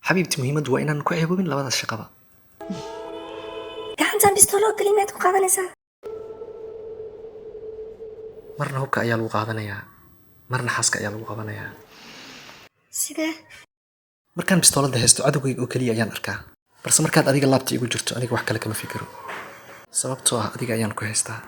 Xabiibti, muhiimaddu waa inaan ku ceeboobin labadaas shaqaba. Gacantan bistoolo oo keliya miyaad ku qaadanaysaa? Marna hubka ayaa lagu qaadanayaa, marna xaaska ayaa lagu qabanayaa. Sidee? Markaan bistooladda haysto, cadowgayga oo keliya ayaan arkaa, balse markaad adiga laabta igu jirto, aniga wax kale kama fikiro, sababtoo ah adiga ayaan ku haystaa.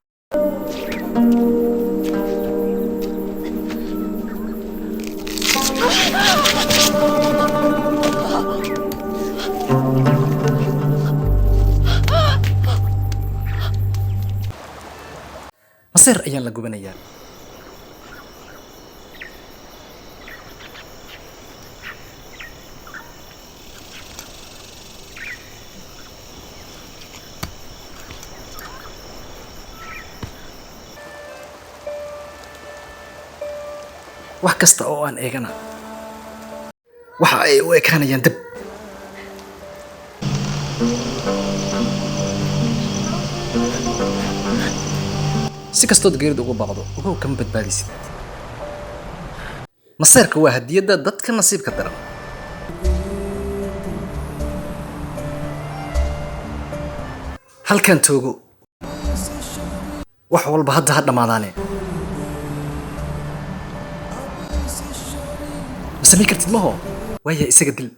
Maseer ayaan la gubanayaa. Wax kasta oo aan eegana waxa ay u ekaanayaan dab. Si kastood geerida ugu baaqdo, ogow, kama badbaadisid. Maseerka waa hadiyadda dadka nasiibka daran. Halkan toogo, wax walba hadda ha dhammaadaane. Ma samayn kartid maho waaya, isaga dil.